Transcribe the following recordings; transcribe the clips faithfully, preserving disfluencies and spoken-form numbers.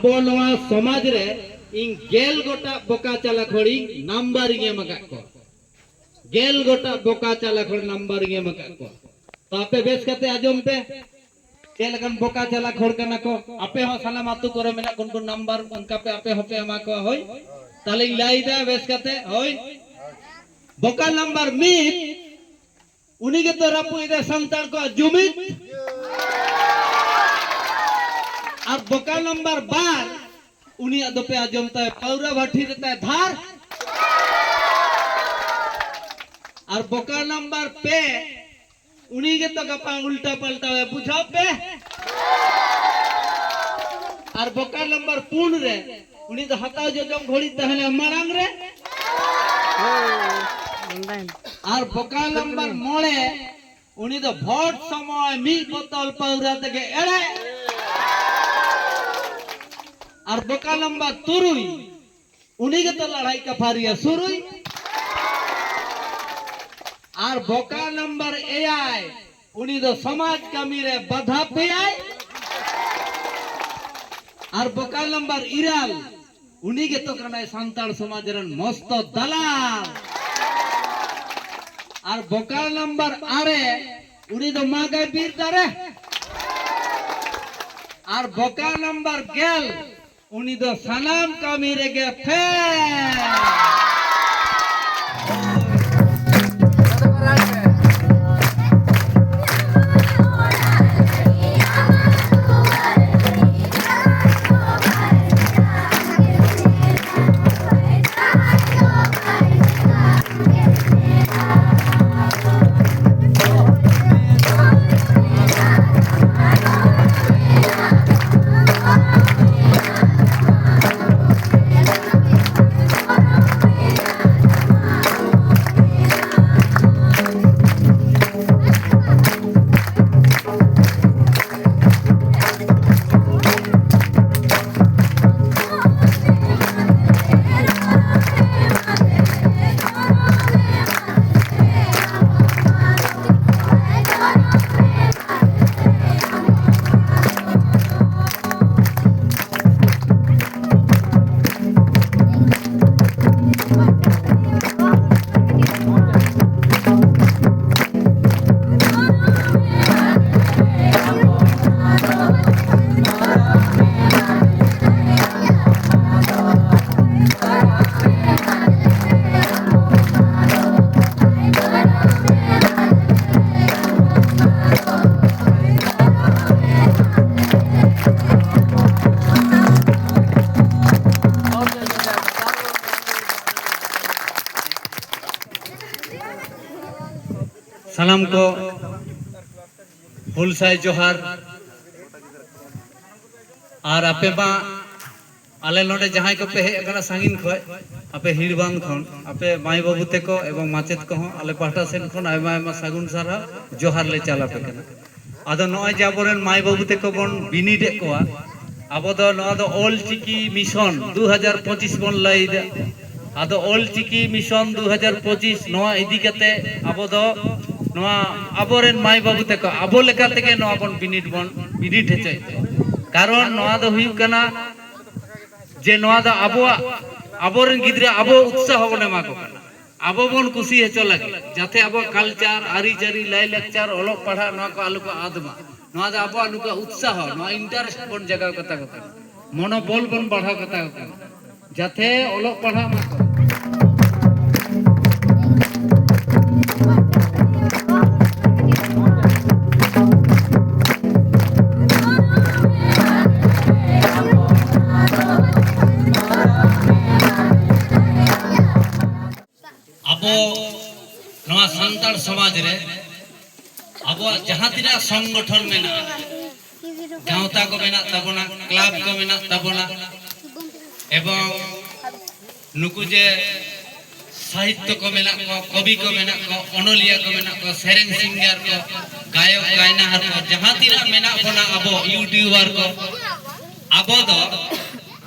ᱟᱵᱚ ᱱᱚᱣᱟ ᱥᱚᱢᱟᱡᱽ ᱨᱮ ᱤᱧ ᱜᱮᱞ ᱜᱚᱴᱟᱝ ᱵᱚᱠᱟ ᱪᱟᱞᱟ ᱠᱷᱚᱲᱤᱧ ᱱᱟᱢᱵᱟᱨ ᱤᱧ ᱮᱢ ᱟᱠᱟᱫ ᱠᱚᱣᱟ᱾ ᱜᱮᱞ ᱜᱚᱴᱟᱝ ᱵᱚᱠᱟ ᱪᱟᱞᱟ ᱠᱷᱚᱲ ᱱᱟᱢᱵᱟᱨ ᱤᱧ ᱮᱢ ᱟᱠᱟᱫ ᱠᱚᱣᱟ᱾ ᱛᱚ ᱟᱯᱮ ᱵᱮᱥ ᱠᱟᱛᱮ ᱟᱸᱡᱚᱢ ᱯᱮ, ᱪᱮᱫ ᱞᱮᱠᱟᱱ ᱵᱚᱠᱟ ᱪᱟᱞᱟ ᱠᱷᱚᱲ ᱠᱟᱱᱟ ᱠᱚ᱾ ᱟᱯᱮ ᱦᱚᱸ ᱥᱟᱱᱟᱢ ᱟᱹᱛᱩ ᱠᱚᱨᱮ ᱢᱮᱱᱟᱜ ᱠᱚ, ᱩᱱᱠᱩ ᱱᱟᱢᱵᱟᱨ ᱚᱱᱠᱟ ᱯᱮ ᱟᱯᱮ ᱦᱚᱸᱯᱮ ᱮᱢᱟ ᱠᱚᱣᱟ᱾ ᱦᱳᱭ, ᱛᱟᱦᱞᱮᱧ ᱞᱟᱹᱭᱫᱟ ᱵᱮᱥ ᱠᱟᱛᱮ᱾ ᱦᱳᱭ, ᱵᱚᱠᱟ ᱱᱟᱢᱵᱟᱨ ᱢᱤᱫ, ᱩᱱᱤ ᱜᱮᱛᱚ ᱨᱟᱹᱯᱩᱫ ᱮᱫᱟᱭ ᱥᱟᱱᱛᱟᱲ ᱠᱚᱣᱟᱜ ᱡᱩᱢᱤᱫ᱾ ᱟᱨ ᱵᱚᱠᱟ ᱱᱟᱢᱵᱟᱨ ᱵᱟᱨ, ᱩᱱᱤᱭᱟᱜ ᱫᱚᱯᱮ ᱟᱸᱡᱚᱢ ᱛᱟᱭ ᱯᱟᱹᱣᱨᱟᱹ ᱵᱷᱟᱹᱴᱤ ᱨᱮ ᱛᱟᱭ ᱫᱷᱟᱨ᱾ ᱟᱨ ᱵᱚᱠᱟ ᱱᱟᱢᱵᱟᱨ ᱯᱮ, ᱩᱱᱤ ᱜᱮᱛᱚ ᱜᱟᱯᱟ ᱩᱞᱴᱟ ᱯᱟᱞᱴᱟᱣ ᱮ, ᱵᱩᱡᱷᱟᱹᱣ ᱯᱮ᱾ ᱟᱨ ᱵᱚᱠᱟ ᱱᱟᱢᱵᱟᱨ ᱯᱩᱱ ᱨᱮ, ᱩᱱᱤ ᱫᱚ ᱦᱟᱛᱟᱣ ᱡᱚᱡᱚᱢ ᱜᱷᱚᱲᱤ ᱛᱟᱦᱮᱱᱟ ᱢᱟᱲᱟᱝ ᱨᱮ᱾ ᱟᱨ ᱵᱚᱠᱟ ᱱᱟᱢᱵᱟᱨ ᱢᱚᱬᱮ, ᱩᱱᱤ ᱫᱚ ᱵᱷᱳᱴ ᱥᱚᱢᱚᱭ ᱢᱤᱫ ᱵᱳᱛᱚᱞ ᱯᱟᱹᱣᱨᱟᱹ ᱛᱮᱜᱮ ᱮᱲᱮ᱾ ᱟᱨ ᱵᱚᱠᱟ ᱱᱟᱢᱵᱟᱨ ᱛᱩᱨᱩᱭ, ᱩᱱᱤ ᱜᱮᱛᱚ ᱞᱟᱲᱟᱭ ᱠᱟᱯᱷᱟᱨᱤᱭᱟ ᱥᱩᱨᱩᱭ᱾ ᱟᱨ ᱵᱚᱠᱟ ᱱᱟᱢᱵᱟᱨ ᱮᱭᱟᱭ, ᱩᱱᱤ ᱫᱚ ᱥᱚᱢᱟᱡᱽ ᱠᱟᱹᱢᱤ ᱨᱮ ᱵᱟᱫᱷᱟ ᱯᱮᱭᱟᱭ᱾ ᱟᱨ ᱵᱚᱠᱟ ᱱᱟᱢᱵᱟᱨ ᱤᱨᱟᱞ, ᱩᱱᱤ ᱜᱮᱛᱚ ᱠᱟᱱᱟᱭ ᱥᱟᱱᱛᱟᱲ ᱥᱚᱢᱟᱡᱽ ᱨᱮᱱ ᱢᱚᱥᱛᱚ ᱫᱟᱞᱟᱞ᱾ ᱟᱨ ᱵᱚᱠᱟ ᱱᱟᱢᱵᱟᱨ ᱟᱨᱮ, ᱩᱱᱤ ᱫᱚ ᱢᱟᱜᱟᱭ ᱵᱤᱨ ᱫᱟᱨᱮ᱾ ᱟᱨ ᱵᱚᱠᱟ ᱱᱟᱢᱵᱟᱨ ᱜᱮᱞ, ᱩᱱᱤ ᱫᱚ ᱥᱟᱱᱟᱢ ᱠᱟᱹᱢᱤ ᱨᱮᱜᱮ ᱯᱷᱮᱞ᱾ ᱥᱟᱱᱟᱢ ᱠᱚ ᱦᱩᱞ ᱥᱟᱭ ᱡᱚᱦᱟᱨ᱾ ᱟᱨ ᱟᱯᱮ ᱢᱟ ᱟᱞᱮ ᱱᱚᱰᱮ ᱡᱟᱦᱟᱸᱭ ᱠᱚᱯᱮ ᱦᱮᱡ ᱟᱠᱟᱱᱟ ᱥᱟᱺᱜᱤᱧ ᱠᱷᱚᱱ, ᱟᱯᱮ ᱦᱤᱲᱵᱟᱸᱫ ᱠᱷᱚᱱ, ᱟᱯᱮ ᱢᱟᱹᱭ ᱵᱟᱹᱵᱩ ᱛᱟᱠᱚ ᱮᱵᱚᱝ ᱢᱟᱪᱮᱫ ᱠᱚᱦᱚᱸ ᱟᱞᱮ ᱯᱟᱦᱴᱟ ᱥᱮᱫ ᱠᱷᱚᱱ ᱟᱭᱢᱟ ᱟᱭᱢᱟ ᱥᱟᱹᱜᱩᱱ ᱥᱟᱨᱦᱟᱣ ᱡᱚᱦᱟᱨ ᱞᱮ ᱪᱟᱞ ᱟᱯᱮ ᱠᱟᱱᱟ᱾ ᱟᱫᱚ ᱱᱚᱜᱼᱚᱭ ᱡᱮ ᱟᱵᱚᱨᱮᱱ ᱢᱟᱹᱭ ᱵᱟᱹᱵᱩ ᱛᱟᱠᱚ ᱵᱚᱱ ᱵᱤᱱᱤᱰ ᱮᱫ ᱠᱚᱣᱟ, ᱟᱵᱚ ᱫᱚ ᱱᱚᱣᱟ ᱫᱚ ᱚᱞ ᱪᱤᱠᱤ ᱢᱤᱥᱚᱱ ᱫᱩ ᱦᱟᱡᱟᱨ ᱯᱚᱸᱪᱤᱥ ᱵᱚᱱ ᱞᱟᱹᱭ ᱮᱫᱟ᱾ ᱟᱫᱚ ᱚᱞ ᱪᱤᱠᱤ ᱢᱤᱥᱚᱱ ᱫᱩ ᱦᱟᱡᱟᱨ ᱯᱚᱸᱪᱤᱥ ᱱᱚᱣᱟ ᱤᱫᱤ ᱠᱟᱛᱮ ᱟᱵᱚ ᱫᱚ ᱱᱚᱣᱟ ᱟᱵᱚᱨᱮᱱ ᱢᱟᱹᱭ ᱵᱟᱹᱵᱩ ᱛᱟᱠᱚ ᱟᱵᱚ ᱞᱮᱠᱟ ᱛᱮᱜᱮ ᱱᱚᱣᱟ ᱵᱚᱱ ᱵᱤᱱᱤᱰ ᱵᱚᱱ ᱵᱤᱱᱤᱰ ᱦᱚᱪᱚᱭᱮᱫ ᱠᱚᱣᱟ᱾ ᱠᱟᱨᱚᱱ ᱱᱚᱣᱟ ᱫᱚ ᱦᱩᱭᱩᱜ ᱠᱟᱱᱟ ᱡᱮ ᱱᱚᱣᱟ ᱫᱚ ᱟᱵᱚᱣᱟᱜ, ᱟᱵᱚᱨᱮᱱ ᱜᱤᱫᱽᱨᱟᱹ ᱟᱵᱚ ᱩᱛᱥᱟᱦᱚ ᱵᱚᱱ ᱮᱢᱟ ᱠᱚ ᱠᱟᱱᱟ, ᱟᱵᱚ ᱵᱚᱱ ᱠᱩᱥᱤ ᱦᱚᱪᱚ ᱞᱟᱹᱜᱤᱫ, ᱡᱟᱛᱮ ᱟᱵᱚᱣᱟᱜ ᱠᱟᱞᱪᱟᱨ, ᱟᱹᱨᱤᱪᱟᱹᱞᱤ, ᱞᱟᱭᱼᱞᱟᱠᱪᱟᱨ, ᱚᱞᱚᱜ ᱯᱟᱲᱦᱟᱜ ᱱᱚᱣᱟ ᱠᱚ ᱟᱞᱚ ᱠᱚ ᱟᱫ ᱢᱟ᱾ ᱱᱚᱣᱟ ᱫᱚ ᱟᱵᱚᱣᱟᱜ ᱱᱩᱠᱩᱣᱟᱜ ᱩᱛᱥᱟᱦᱚ, ᱱᱚᱣᱟ ᱤᱱᱴᱟᱨᱮᱥᱴ ᱵᱚᱱ ᱡᱟᱜᱟᱣ ᱠᱟᱛᱟ ᱠᱚ ᱠᱟᱱᱟ, ᱢᱚᱱᱳᱵᱚᱞ ᱵᱚᱱ ᱵᱟᱲᱦᱟᱣ ᱠᱟᱛᱟ ᱠᱚ ᱠᱟᱱᱟ, ᱡᱟᱛᱮ ᱚᱞᱚᱜ ᱯᱟᱲᱦᱟᱜ ᱢᱟᱠᱚ᱾ ᱟᱵᱚ ᱱᱚᱣᱟ ᱥᱟᱱᱛᱟᱲ ᱥᱚᱢᱟᱡᱽ ᱨᱮ ᱟᱵᱚᱣᱟᱜ ᱡᱟᱦᱟᱸ ᱛᱤᱱᱟᱹᱜ ᱥᱚᱝᱜᱚᱴᱷᱚᱱ ᱢᱮᱱᱟᱜᱼᱟ, ᱜᱟᱶᱛᱟ ᱠᱚ ᱢᱮᱱᱟᱜ ᱛᱟᱵᱚᱱᱟ, ᱠᱞᱟᱵᱽ ᱠᱚ ᱢᱮᱱᱟᱜ ᱛᱟᱵᱚᱱᱟ, ᱮᱵᱚᱝ ᱱᱩᱠᱩ ᱡᱮ ᱥᱟᱦᱤᱛᱛᱚ ᱠᱚ ᱢᱮᱱᱟᱜ ᱠᱚᱣᱟ, ᱠᱚᱵᱤ ᱠᱚ ᱢᱮᱱᱟᱜ ᱠᱚᱣᱟ, ᱚᱱᱚᱞᱤᱭᱟᱹ ᱠᱚ ᱢᱮᱱᱟᱜ ᱠᱚᱣᱟ, ᱥᱮᱨᱮᱧ ᱥᱤᱝᱜᱟᱨ ᱠᱚ, ᱜᱟᱭᱚᱠ ᱜᱟᱭᱱᱟᱦᱟᱨ ᱠᱚ, ᱡᱟᱦᱟᱸ ᱛᱤᱱᱟᱹᱜ ᱢᱮᱱᱟᱜ ᱵᱚᱱᱟ ᱟᱵᱚ ᱤᱭᱩᱴᱤᱭᱩᱵᱟᱨ ᱠᱚ, ᱟᱵᱚ ᱫᱚ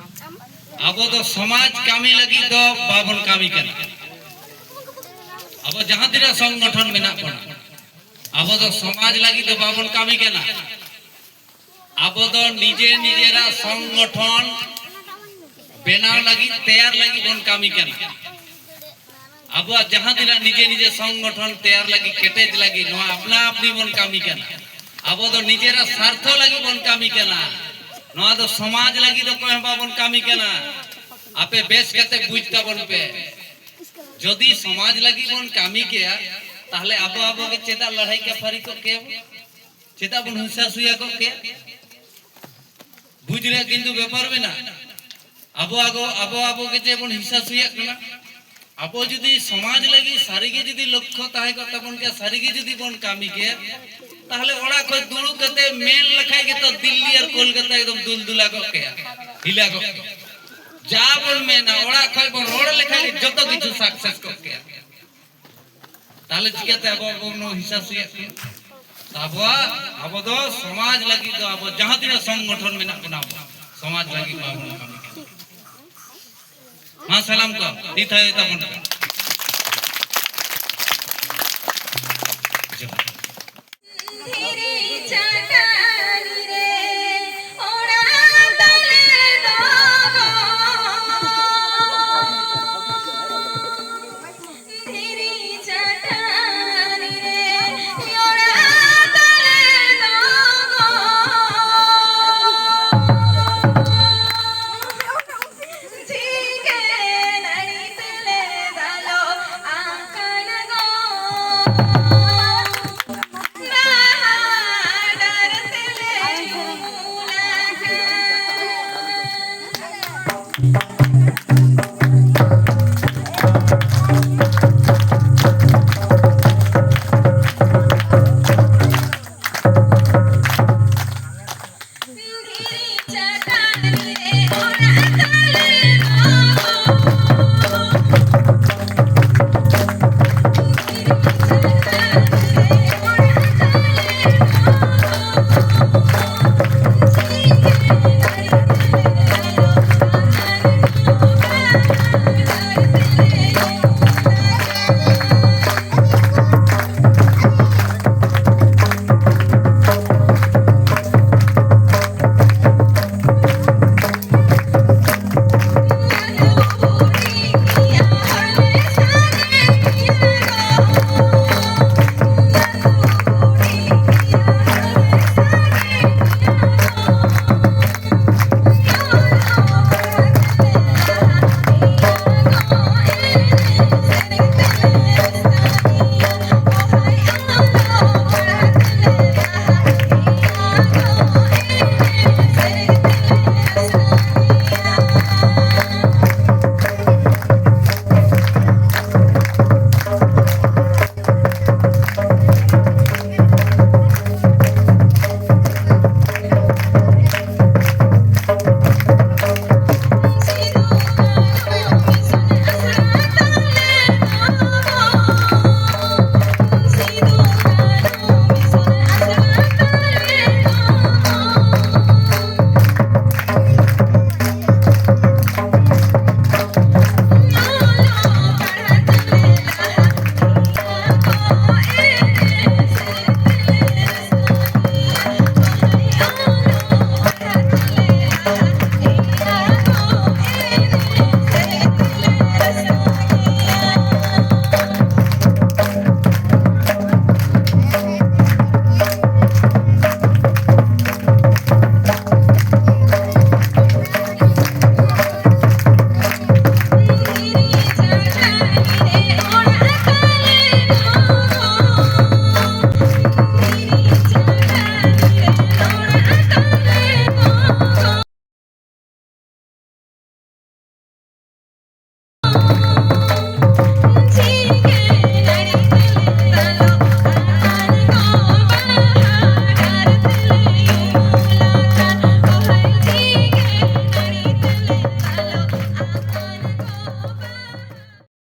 ᱟᱵᱚ ᱫᱚ ᱥᱚᱢᱟᱡᱽ ᱠᱟᱹᱢᱤ ᱞᱟᱹᱜᱤᱫ ᱫᱚ ᱵᱟᱵᱚᱱ ᱠᱟᱹᱢᱤ ᱠᱟᱱᱟ᱾ ᱟᱵᱚ ᱡᱟᱦᱟᱸ ᱛᱤᱱᱟᱹᱜ ᱥᱚᱝᱜᱚᱴᱷᱚᱱ ᱢᱮᱱᱟᱜ ᱵᱚᱱᱟ, ᱟᱵᱚ ᱫᱚ ᱥᱚᱢᱟᱡᱽ ᱞᱟᱹᱜᱤᱫ ᱫᱚ ᱵᱟᱵᱚᱱ ᱠᱟᱹᱢᱤ ᱠᱟᱱᱟ᱾ ᱟᱵᱚ ᱫᱚ ᱱᱤᱡᱮ ᱱᱤᱡᱮᱨᱟᱜ ᱥᱚᱝᱜᱚᱴᱷᱚᱱ ᱵᱮᱱᱟᱣ ᱞᱟᱹᱜᱤᱫ, ᱛᱮᱭᱟᱨ ᱞᱟᱹᱜᱤᱫ ᱵᱚᱱ ᱠᱟᱹᱢᱤ ᱠᱟᱱᱟ᱾ ᱟᱵᱚᱣᱟᱜ ᱡᱟᱦᱟᱸ ᱛᱤᱱᱟᱹᱜ ᱱᱤᱡᱮ ᱱᱤᱡᱮ ᱥᱚᱝᱜᱚᱴᱷᱚᱱ ᱛᱮᱭᱟᱨ ᱞᱟᱹᱜᱤᱫ, ᱠᱮᱴᱮᱡ ᱞᱟᱹᱜᱤᱫ, ᱱᱚᱣᱟ ᱟᱯᱱᱟ ᱟᱯᱱᱤ ᱵᱚᱱ ᱠᱟᱹᱢᱤ ᱠᱟᱱᱟ᱾ ᱟᱵᱚ ᱫᱚ ᱱᱤᱡᱮᱨᱟᱜ ᱥᱟᱨᱛᱷᱚ ᱞᱟᱹᱜᱤᱫ ᱵᱚᱱ ᱠᱟᱹᱢᱤ ᱠᱟᱱᱟ᱾ ᱱᱚᱣᱟ ᱫᱚ ᱥᱚᱢᱟᱡᱽ ᱞᱟᱹᱜᱤᱫ ᱫᱚ ᱚᱠᱚᱭ ᱦᱚᱸ ᱵᱟᱵᱚᱱ ᱠᱟᱹᱢᱤ ᱠᱟᱱᱟ᱾ ᱟᱯᱮ ᱵᱮᱥ ᱠᱟᱛᱮ ᱵᱩᱡᱽ ᱛᱟᱵᱚᱱ ᱯᱮ, ᱡᱩᱫᱤ ᱥᱚᱢᱟᱡᱽ ᱞᱟᱹᱜᱤᱫ ᱵᱚᱱ ᱠᱟᱹᱢᱤ ᱠᱮᱭᱟ, ᱛᱟᱦᱞᱮ ᱟᱵᱚ ᱟᱵᱚ ᱜᱮ ᱪᱮᱫᱟᱜ ᱞᱟᱹᱲᱦᱟᱹᱭ ᱠᱟᱯᱷᱟᱨᱤ ᱠᱚᱜ ᱠᱮᱭᱟ? ᱪᱮᱫᱟᱜ ᱵᱚᱱ ᱦᱤᱸᱥᱟ ᱥᱩᱭᱟ ᱠᱚᱜ ᱠᱮᱭᱟ? ᱵᱩᱡᱽ ᱨᱮᱭᱟᱜ ᱠᱤᱱᱛᱩ ᱵᱮᱯᱟᱨ ᱢᱮᱱᱟᱜᱼᱟ᱾ ᱟᱵᱚ ᱟᱵᱚ, ᱟᱵᱚ ᱟᱵᱚ ᱜᱮ ᱡᱮ ᱵᱚᱱ ᱦᱤᱸᱥᱟ ᱥᱩᱭᱟᱜ ᱠᱟᱱᱟ, ᱟᱵᱚ ᱡᱩᱫᱤ ᱥᱚᱢᱟᱡᱽ ᱞᱟᱹᱜᱤᱫ ᱥᱟᱹᱨᱤᱜᱮ ᱡᱩᱫᱤ ᱞᱚᱠᱠᱷᱚ ᱛᱟᱦᱮᱸ ᱠᱚᱜ ᱛᱟᱵᱚᱱ ᱠᱮᱭᱟ, ᱥᱟᱹᱨᱤᱜᱮ ᱡᱩᱫᱤ ᱵᱚᱱ ᱠᱟᱹᱢᱤ ᱠᱮᱭᱟ, ᱛᱟᱦᱞᱮ ᱚᱲᱟᱜ ᱠᱷᱚᱱ ᱫᱩᱲᱩᱵ ᱠᱟᱛᱮ ᱢᱮᱱ ᱞᱮᱠᱷᱟᱡ ᱜᱮᱛᱚ ᱫᱤᱞᱞᱤ ᱟᱨ ᱠᱳᱞᱠᱟᱛᱟ ᱮᱠᱫᱚᱢ ᱫᱩᱞᱫᱩᱞᱟ ᱠᱚᱜ ᱠᱮᱭᱟ, ᱦᱤᱞᱟ ᱠᱚᱜ ᱠᱮᱭᱟ᱾ ᱡᱟ ᱵᱚᱱ ᱢᱮᱱᱟ, ᱚᱲᱟᱜ ᱠᱷᱚᱱ ᱵᱚᱱ ᱨᱚᱲ ᱞᱮᱠᱷᱟᱡ ᱜᱮ ᱡᱚᱛᱚ ᱠᱤᱪᱷᱩ ᱥᱟᱠᱥᱮᱥ ᱠᱚᱜ ᱠᱮᱭᱟ᱾ ᱛᱟᱦᱞᱮ ᱪᱤᱠᱟᱹᱛᱮ ᱟᱵᱚ ᱵᱚᱱ ᱦᱤᱥᱟ ᱥᱩᱭᱟᱜ ᱠᱟᱱᱟ? ᱟᱵᱚᱣᱟᱜ, ᱟᱵᱚ ᱫᱚ ᱥᱚᱢᱟᱡᱽ ᱞᱟᱹᱜᱤᱫ ᱫᱚ ᱟᱵᱚ ᱡᱟᱦᱟᱸ ᱛᱤᱱᱟᱹᱜ ᱥᱚᱝᱜᱚᱴᱷᱚᱱ ᱢᱮᱱᱟᱜ ᱵᱚᱱᱟ, ᱟᱵᱚ ᱥᱚᱢᱟᱡᱽ ᱞᱟᱹᱜᱤᱫ ᱵᱟᱵᱚᱱ ᱠᱟᱹᱢᱤ ᱠᱟᱱᱟ᱾ ᱢᱟ ᱥᱟᱱᱟᱢ ᱠᱚ ᱛᱤ ᱛᱷᱟᱭᱚ ᱛᱟᱵᱚᱱ ᱯᱮ᱾ ᱡᱚᱦᱟᱨ᱾